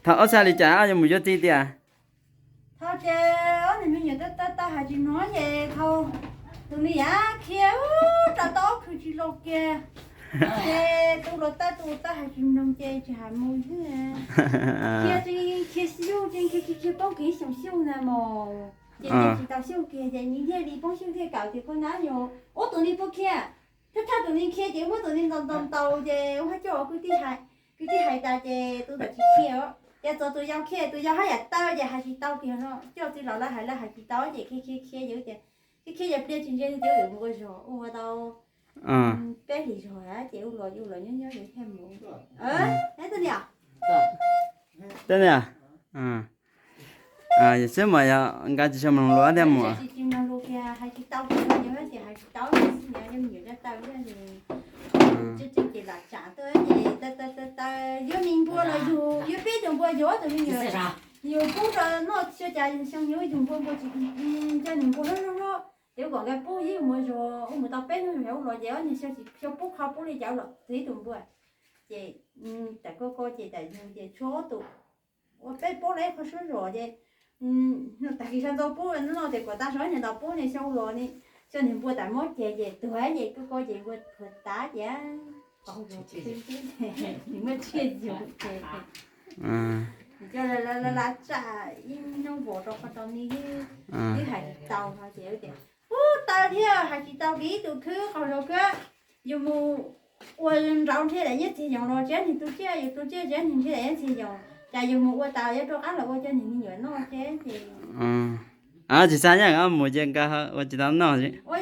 Thaum ob txhais li cas yuav mus yuav txiv tiag? Thaum ces ob niag me nyuam tawv tawv tawv hais tsis mloog ces thaum tus me yam khiav rau tau ob khw tsis los kiag, ces tus los tawv tus tawv hais tsis mloog ces tsis hais mus xwb. Khiav tsis khiav xyuj ces khiav khiav khiav poob kiag ib xyoos xyuj na mos, ces tsis tau xyuj kiag ces nws thiaj li poob xyuj thiaj kawm tias koj nab yus ub tus ni puas khiav. Thawj thawj tus ni khiav ces muab tus ni ntaus ntaus ntaus ces ua hab coj kwv tij hais, kwv tij hais tas ces tus ntawd tsis khiav. Ces txog tus yau khiav, tus yau haj yam tawv ces hais tsis tau kiag no, coj txiv los lawv hais lawv hais tsis tau ces khiav khiav khiav ces tias khiav khiav yog pliag tsis ntse ces ua zog ua tau peb hlis zog ces ua los ua los nyob nyob ces thiaj mus. Eb, tus niam, tus niam, yog xwb mas yog nkawd tsis tshua mloog lus thiaj mus. Tsis mloog lus kiag hais tsis tau kiag, nyob ces hais tsis tau, nyob me nyuam tawv tawv ces lam tsam tuaj ces taw taw taw taw yuav me npua los yug, yuav peb tus npua yug ob tug me nyuam, yus pub rau noj xyoo cas xyoo yuav yug npua npua tsis, coj niag npua hlob hlob hlob ces ua kom nkawd pub ib mus zog ua mus tau peb hnub ua los ces ob niag xyoo pub qhov pub li cas los txog ib tus npua. Ces tam ko ko ces tam yug ces tshuav ob tus, ua peb pub lawv ib qho suab zos ces tag kis sawv ntxov pub noj ces kom tag sov niag ntawd pub niag xyoo los ni, xyoo niag npua tas mob ceg ces tuag ces ko ko ces npua tuag tas ces nws muaj tsiaj yug ces nws coj lawv tsam ib hnub vos rau qhov rau ni, twb hais tsis tau no ces tias ub taw thiab hais tsis tau kiag ib tug khwb qhov zos khwb, yus mus ua nraud nrhiav daim nyiaj txiag yoos los tsis yog nws tu tsiaj, yus tu tsiaj tsis yog nws nrhiav daim nyiaj txiag yoos, cas yus mus ua tas yuav rov qab los ua cov niag me nyuam noj thiab ces. Tsis xav nyob mus ces nkawd ua tsis tau noj. Ua,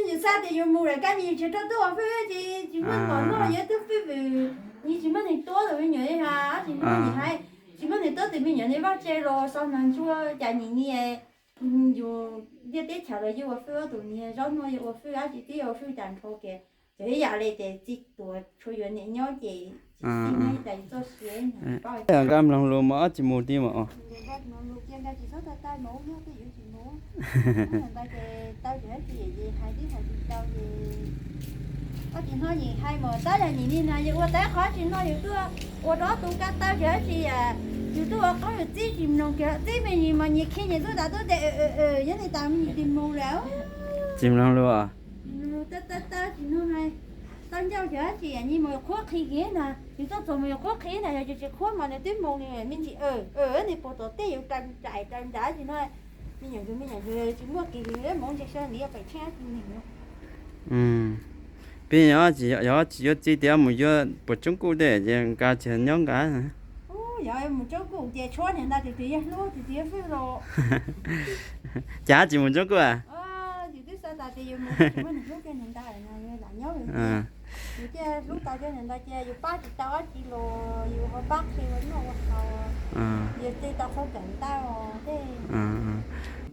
yus xav tias yus mus lawm kab me nyuam tsis rau tuaj ua fwj ces tsis muaj npam noj yuav twb fwj vwm, nws tsis muaj neeg tuab tus me nyuam li has tsis muaj nws hais, tsis muaj neeg tuab tus me nyuam li vaj tse los xov nas ntsuag cas nim nias yus ntiaj teb chaws los yuav ua fwj, ob tus niag zaub noj yuav ua fwj dab tsi twb yuav ua fwj tas nrho kiag. Ces ib yam li ces txiv tuag tshuav yuav niam nyob ces tsis txij nyob tas yus txoj sia. Nkawd mloog lus mas ob tsis mus li mas. Ntawd ces tau ces hais tsis tau ces ob tsis hnub nim hais mas tab yog nim nim no yus ua tau qhov tsis no yus tuaj ua rau ob tug kab tau ces hais tsis, yus tuaj ua qoob yus txib tsis mloog kiag, txib me ntsis mas nyias khi nyias tuaj tas tuaj tias nyob li tas me ntsis mus lawm. Tsis mloog lus. Tau tau tau tsis mloog hais, tau ncauj ces hais tsis, nyias mus yuav qhuab qhia kiag na, yus tuaj txog mus yuav qhuab qhia na, yog tsis qhuab mas nws twb mus li me ntsis, nws puag tom tej yus raws nraim raws nraim tsis no, me nyuam yus me nyuam yus tsis muaj kiag li, mus ntsia saib nws yuav pem tsheej dab tsi neeg no. Peb yog tsis yuav txiv tias mus yuav puas tsoob kuj tej ces nkawd tsis nyob nkawd. Yog mus tsoob kuj ces tshuav niag ntawd tus twg yog hlub tus twg yog fwj los. Cas tsis mus tsoob kuj a? Yus twb xav tas tias yus mus tsis muaj neeg hlub kiag niag ntawd no yus lam nyob yus thiaj, yus thiaj hlub tau cov niag ntawd ces yus pab tsis tau dab tsi los yus ho pab qhia ua noj ua haus, yus txi tau qhov kawm ntawv tej.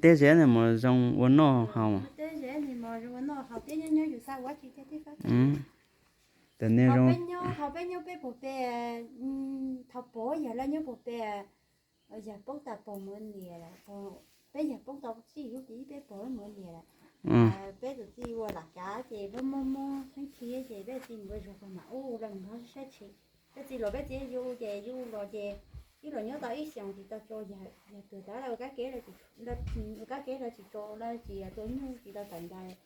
Teb ze mus zoo ua noj haus. Teb ze mus zoo ua noj haus, teb nyob nyob yus xav ua tsi thiaj tib fab. Tam nim zoo. Thaum peb nyob peb puag pem, thaum pog yawg lawv nyob puag pem, yawg poob tas pog mus ua niam lawm, peb yawg poob tau tsib lub ces peb pog mus ua niam lawm. Peb tus txiv ua lam kav ces peb mob mob kheeb khiav ces peb txiv mus ua zog pog mam ua los mus nrog saib tsheb. Peb txiv los peb txiv yuav ua ces yuav ua los ces ib los nyob tau ib xyoos tsis tau tso, yawg tuag tas lawv ua kab kev, ua kab kev lawv tsis tso lawv tsis tua nyuj tsis tau tawm ntais.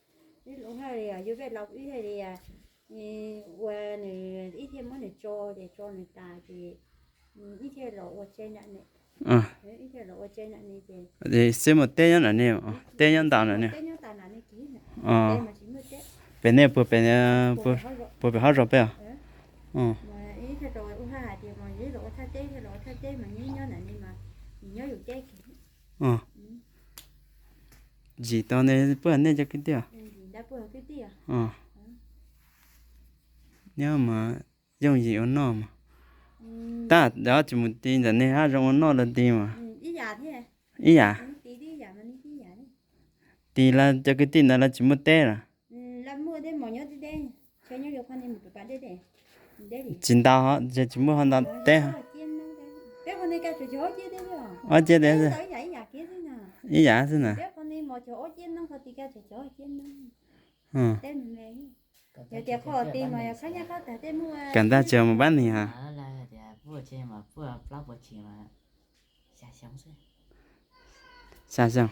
Ib los hais li yuav peb laus ib hais li ua nws ib thiaj muab nws tso ces tso nws tas ces ib thiaj los ua tsev nram ne, ib thiaj los ua tsev nram ne ces xwb mus teb nyob nram ne, teb nyob ntam nram ne. Pem nej puag pem, puag pem hauv zos peb os. Ib thiaj rau ua hais tias mas yus los ua thaj teb, thiaj los ua thaj teb mas nyob nyob nram ne mas nyob yus teb kiag. Zim tau nej puag nej cov kwv tij. Nyob mas yooj yim ua noj mas. Tab ntawd tsis mus ti ntawm nej hab zoo ua noj los ti mas. Ib yam. Ti lawv cov kwv tij ntawd lawv tsis muaj teb los? Tsis ntau, tsis muaj ho ntau teb. Ob ciaj teb, ib yam xwb na. Yog tias qhov ti mas yog khab nyiaj khab tag tej muaj. Kam ntag tsis mus pab neeg ha. Xya xyoo.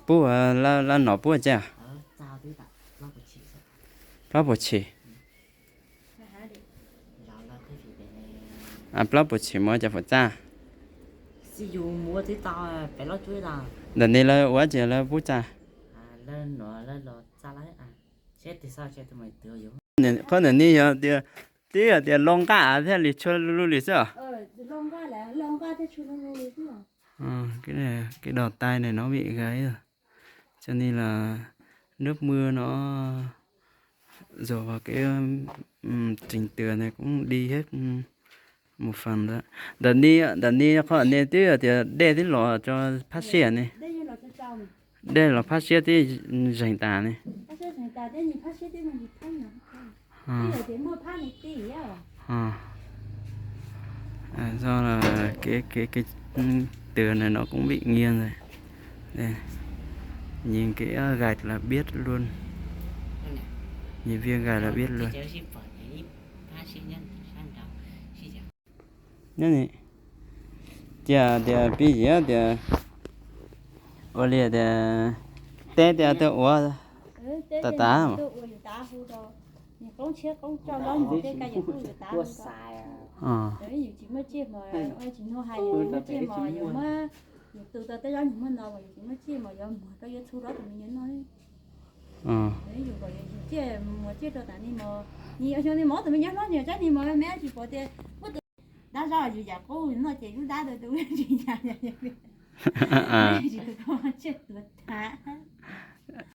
Pub, lawv nom pub tseg? Plaub puas tshim. Plaub puas tshim mus cov fuam txaj. Ntawm ne lawv ua tsi lawv pub txaj? Qhov ntawm ne yog tias, twb yog tias lo nqaj thiaj li tshua lug li xwb os. Kev dog tai ne no vim gai, cho nên là nước mưa nó dồn vào cái trình tường này cũng đi hết một phần rồi. Ntawm ne, ntawm ne qhov ne twb yog tias dej twb los tso phab siab ne. Dej los phab siab twb zeeg tas ne. Do là cái, cái, cái tường này nó cũng bị nghiêng rồi. Đây. Nhìn cái gạch là biết luôn. Nhìn viên gạch là biết luôn. Nyob ni, cia tias pib yim tias ua li tias teb tias tuaj ua tas tas. Yus tsis muaj tsiaj mos, yus muaj tsiaj mos yus muab, yus tu tau tej zaub yus muab no mas yus tsis muaj tsiaj mos yuav muag rau yuav txhu rau tus me nyuam noj. Yus kom yus tsiaj muag tsiaj rau tas ni mos, ni xyoo ni mos tus me nyuam hlob ni tsaib ni mos me tsis pom tias muab tus dab zog yus yam qub noj ces lub dab tus tsis yam, tsis tus koj tsiaj tuag tas.